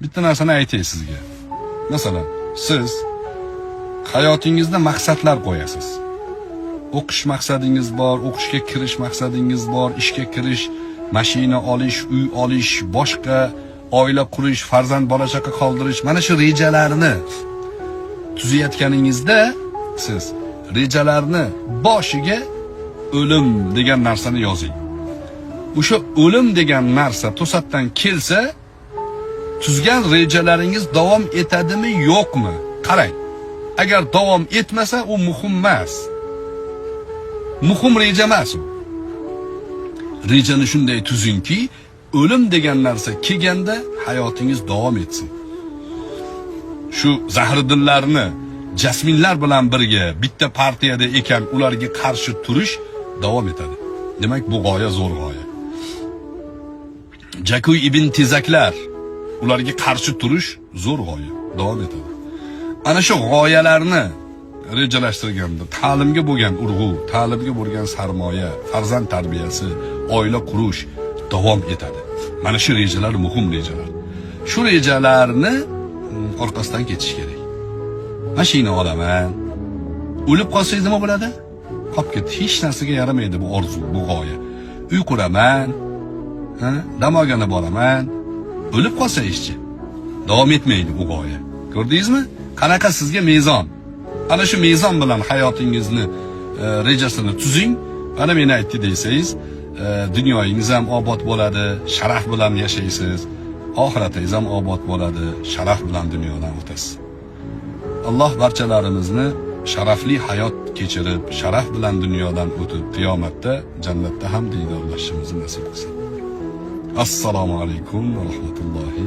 Bitta narsani aytay sizga. Masalan, siz hayotingizda maqsadlar qo'yasiz. O'qish maqsadingiz bor, o'qishga kirish maqsadingiz bor, ishga kirish, mashina olish, uy olish, boshqa oila qurish, farzand bola chaqa qoldirish, mana shu rejalarni tuzayotganingizda siz rejalarni boshiga o'lim degan narsani yozing. O'sha o'lim degan narsa to'satdan kelsa, tuzgan rejalaringiz davom etadimi, yo'qmi? Qarang. Agar davom etmasa, u muhim emas. Muhim reja emas u. Rejani shunday tuzingki, o'lim degan narsa kelganda hayotingiz davom etsin. Shu zahridillarni jasminlar bilan birga bitta partiyada ekan, ularga qarshi turish davom etadi. Demak, bu g'oya zo'r g'oya. Jakuy ibn Tezaklar, ularga qarshi turish zo'r g'oya, davom etadi. Ana shu g'oyalarni rejalashtirganda ta'limga bo'lgan urg'u, ta'limga bo'lgan sarmoya, farzand tarbiyasi, oila qurish davom etadi. Mana shu rejalar muhim rejalar. Shu rejalarni orqasidan ketish kerak. Mashina olaman. O'lib qolsangiz nima bo'ladi? Qolib ketdi. Hech narsaga yaramaydi bu orzu, bu g'oya. Uy quraman, ha, dam olgani boraman. O'lib qolsangizchi, davom etmaydi bu g'oya. Ko'rdingizmi? Qanaqa sizga mezon? Ana shu mezon bilan hayotingizni rejasini tuzing. Mana meni aytdi desangiz, dunyoyingiz ham obod bo'ladi, sharaf bilan yashaysiz. Oxiratingiz ham obod bo'ladi, sharaf bilan dunyodan o'tasiz. Alloh barchalarimizni sharafli hayot kechirib, sharaf bilan dunyodan o'tib, qiyomatda jannatda ham diydorlashishimizni nasib qilsin. Assalomu alaykum va rahmatullohi.